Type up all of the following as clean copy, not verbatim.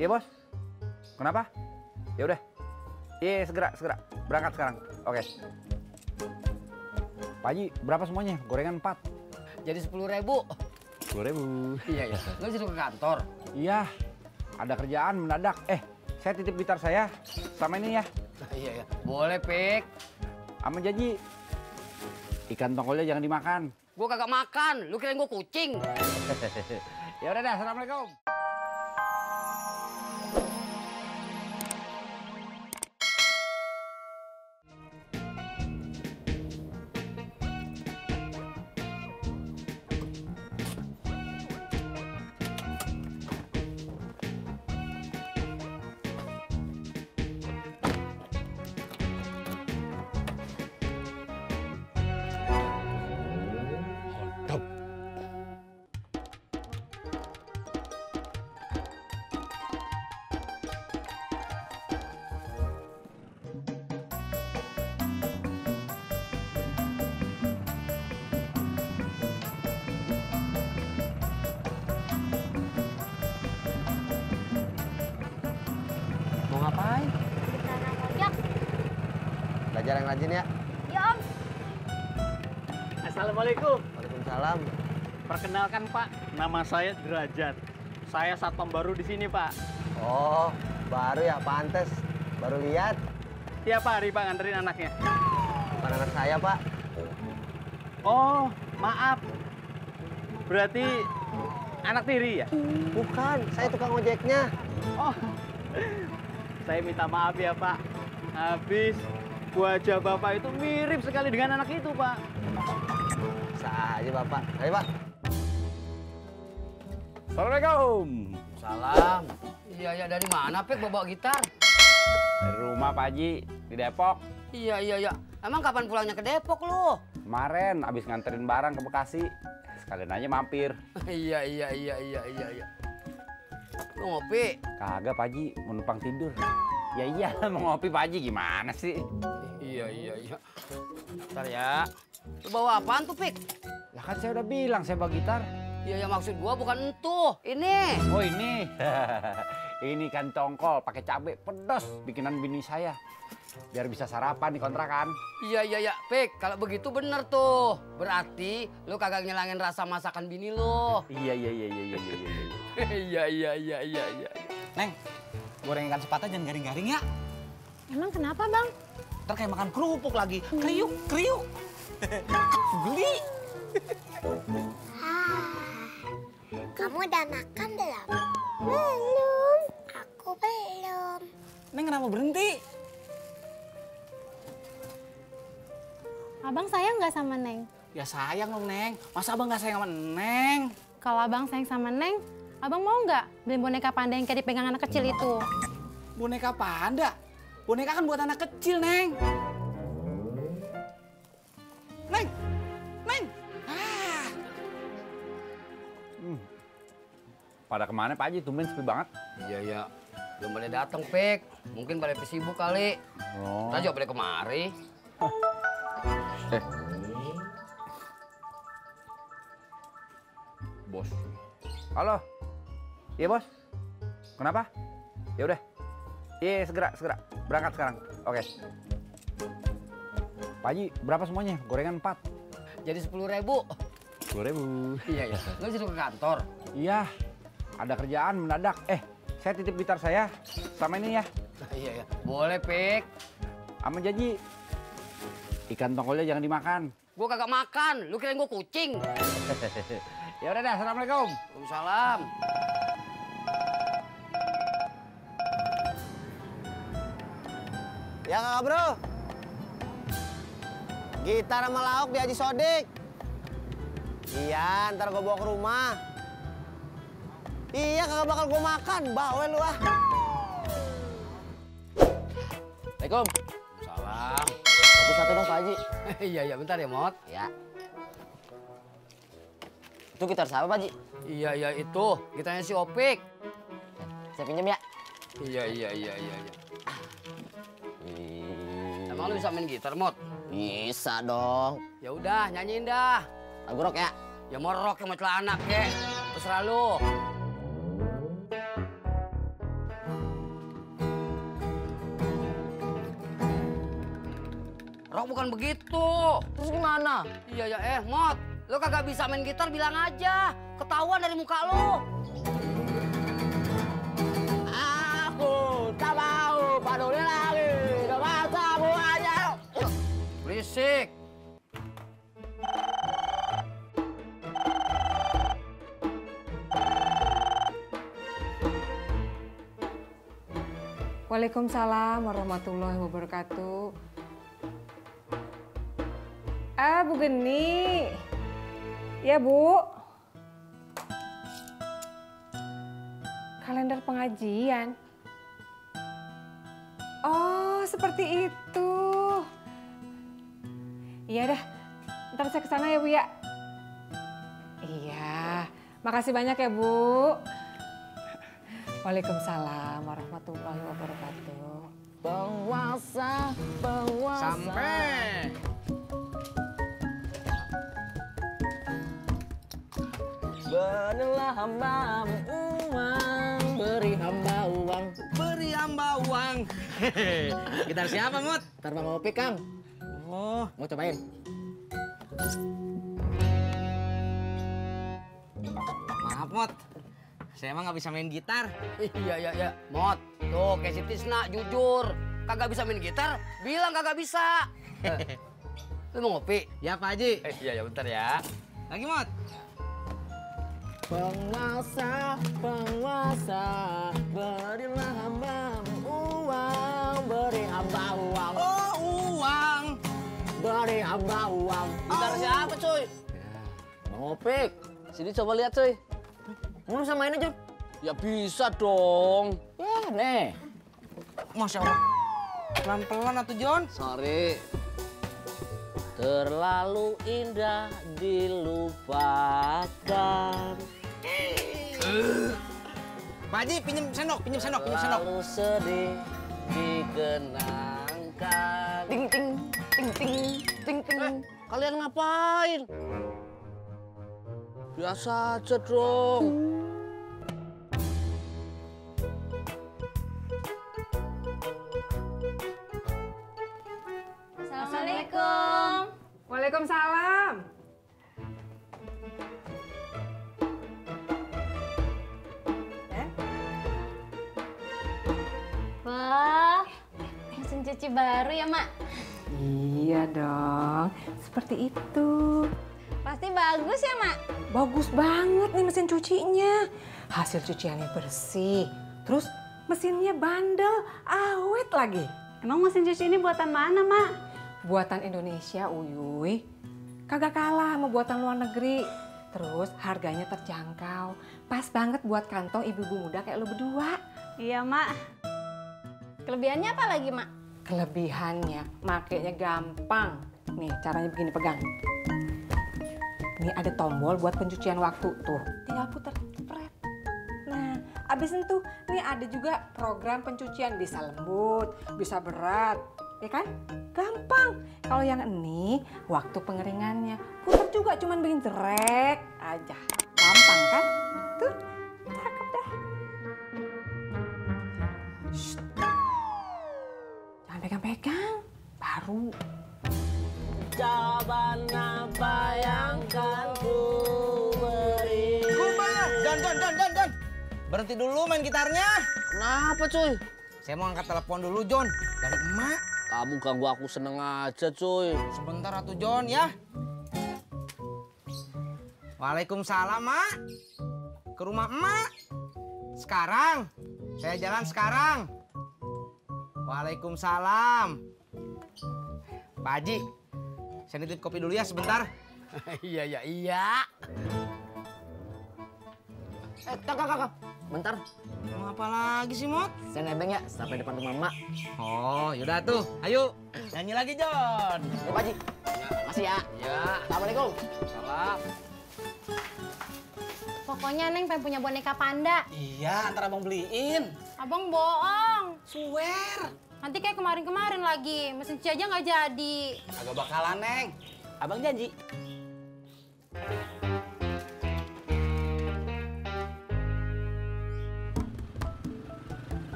Iya bos. Kenapa? Ya udah. Iya segera berangkat sekarang. Oke. Pak Haji berapa semuanya? Gorengan 4. Jadi 10.000. 10.000. Iya. Lu disuruh ke kantor? Iya. Ada kerjaan mendadak. Saya titip gitar saya sama ini ya. Iya. Boleh, Pik. Sama janji. Ikan tongkolnya jangan dimakan. Gua kagak makan. Lu kirain gua kucing. Ya udah dah, assalamualaikum. Mau ngapain? Kita naik ojek. Belajar yang rajin ya. Ya Om. Assalamualaikum. Waalaikumsalam. Perkenalkan Pak, nama saya Derajat. Saya satpam baru di sini Pak. Oh, baru ya, pantes. Baru lihat. Tiap hari Pak nganterin anaknya. Bukan anak saya, Pak. Oh, maaf. Berarti anak tiri ya? Bukan, saya tukang ojeknya. Oh, saya minta maaf ya Pak. Habis wajah Bapak itu mirip sekali dengan anak itu Pak. Sah aja, Bapak. Ayo, Pak. Assalamualaikum. Salam. Iya. Dari mana, Pik, bawa gitar? Dari rumah Pak Haji di Depok. Iya. Emang kapan pulangnya ke Depok lu? Kemarin abis nganterin barang ke Bekasi. Sekalian aja mampir. Iya. Lu ngopi? Kagak Pak Haji, mau numpang tidur. Ya iya, mau ngopi Pak Haji gimana sih? Iya. Ntar ya. Lu bawa apaan tuh, Pik? Lah kan saya udah bilang saya bawa gitar. Iya, maksud gua bukan itu. Ini. Oh ini. Ini kan tongkol pakai cabai pedas bikinan bini saya. Biar bisa sarapan di kontrakan. Iya. Pik, kalau begitu bener tuh. Berarti lu kagak ngilangin rasa masakan bini lu. Iya. Iya. Neng, goreng ikan sepatah jangan garing-garing ya. Emang kenapa Bang? Ntar kayak makan kerupuk lagi. Kriuk. Geli. Kamu udah makan belum? Belum. Aku belum. Neng kenapa berhenti? Abang sayang nggak sama Neng? Ya sayang dong Neng. Masa abang nggak sayang sama Neng? Kalau abang sayang sama Neng, abang mau nggak beli boneka panda yang kayak dipegang anak kecil itu? Boneka panda? Boneka kan buat anak kecil Neng. Neng. Pada kemana Pak Haji? Tumben sepi banget. Iya. Belum boleh datang, Pik. Mungkin pada sibuk kali. Oh. Kita juga boleh kemari. Bos. Halo. Iya bos. Kenapa? Ya udah. Iya segera berangkat sekarang. Oke. Pak Haji berapa semuanya? Gorengan 4. Jadi 10.000. 10.000. Iya. Lu disuruh ke kantor? Iya. Ada kerjaan mendadak. Saya titip gitar saya sama ini ya. Iya. Boleh, Pik. Sama janji. Ikan tongkolnya jangan dimakan. Gua kagak makan. Lu kirain gua kucing. Ya udah dah, assalamualaikum. Waalaikumsalam. Ya, Kakak Bro. Gitar sama lauk di Haji Sodik. Iya, ntar gue bawa ke rumah. Iya, kagak bakal gue makan. Bawel lu ah. Assalamualaikum. Salam. Kopi satu dong, Pak Haji. Iya, bentar ya, Mot. Ya. Itu gitar siapa, Pak Haji? Iya, itu. Gitarnya si Opik. Saya pinjam ya. Iya. Emang lu bisa main gitar, Mot? Bisa dong. Ya udah, nyanyiin dah. Lagu rock ya. Ya mau rock, mau celana, kek. Terserah lu. Rok bukan begitu. Terus gimana? Iya ya, Mot. Lo kagak bisa main gitar bilang aja. Ketahuan dari muka lo. Aku tak mau peduli lagi dengan semuanya. Berisik. Waalaikumsalam warahmatullahi wabarakatuh. Bu Geni. Ya, Bu. Kalender pengajian. Oh, seperti itu. Iya dah. Ntar saya kesana ya, Bu ya. Iya. Makasih banyak ya, Bu. Waalaikumsalam warahmatullahi wabarakatuh. Penguasa. Sampai. Berilah hamba uang, beri hamba uang. Beri hamba uang. Gitar siapa, Mot? Ntar Bang Opik, Kang. Oh, Mau cobain? maaf, Mot. Saya emang nggak bisa main gitar. Iya. Mot, tuh kayak si Tisna, jujur. Kagak bisa main gitar, bilang kagak bisa. Lu mau ngopi? Ya, Pak Haji. Iya, bentar ya. Lagi, Mot. Penguasa, berilah hamba uang, beri hamba uang. Oh, uang. Beri hamba uang. Gitar siapa, cuy? Bang Opik, sini coba lihat, cuy. Mau bisa main aja? Ya bisa dong. Ya, nih. Masya Allah. Pelan-pelan atuh, John. Sorry. Terlalu indah dilupakan. Pak Haji, pinjem sendok. Terlalu sedih dikenangkan. Ting ting ting ting ting ting. Kalian ngapain? Biasa aja dong. Assalamualaikum. Waalaikumsalam. Wah, mesin cuci baru ya, Mak? Iya dong, seperti itu. Pasti bagus ya, Mak? Bagus banget nih mesin cucinya. Hasil cuciannya bersih. Terus mesinnya bandel, awet lagi. Emang mesin cuci ini buatan mana, Mak? Buatan Indonesia, Uyuy. Kagak kalah sama buatan luar negeri. Terus harganya terjangkau. Pas banget buat kantong ibu-ibu muda kayak lo berdua. Iya, Mak. Kelebihannya apa lagi, Mak? Kelebihannya, makainya gampang. Nih, caranya begini, pegang. Nih ada tombol buat pencucian waktu, tuh. Tinggal puter, jepret. Nah, abis itu, nih ada juga program pencucian. Bisa lembut, bisa berat. Ya kan? Gampang. Kalau yang ini, waktu pengeringannya. Puter juga, cuman bikin jerek aja. Gampang kan? Tuh, cakep dah. Shh. Jangan pegang-pegang. Baru. Jawaban apa yang akan ku beri? John. Berhenti dulu main gitarnya. Kenapa, cuy? Saya mau angkat telepon dulu, John. Dari emak. Kamu ganggu aku seneng aja, cuy. Sebentar atuh, John, ya. Waalaikumsalam, Mak. Ke rumah emak. Sekarang. Saya jalan sekarang. Waalaikumsalam. Pak Haji, saya nitip kopi dulu ya sebentar. Iya. Kak. Bentar. Mau apa lagi sih, Mot? Saya nebeng ya, sampai depan rumah Mak. Oh, yaudah tuh. Ayo, nyanyi lagi, John. Ya, Pak Haji. Makasih ya. Ya. Assalamualaikum. Salam. Pokoknya Neng pengen punya boneka panda. Iya, ntar abang beliin. Abang bohong. Swear. Nanti kayak kemarin-kemarin lagi. Mesin cuci aja nggak jadi. Agak bakalan, Neng. Abang janji.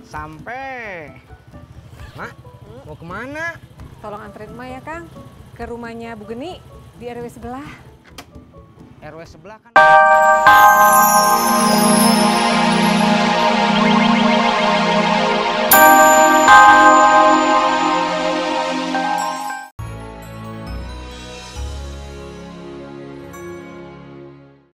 Sampai. Mak, mau kemana? tolong anterin emak ya Kang ke rumahnya Bu Geni di RW sebelah. RW sebelah kan.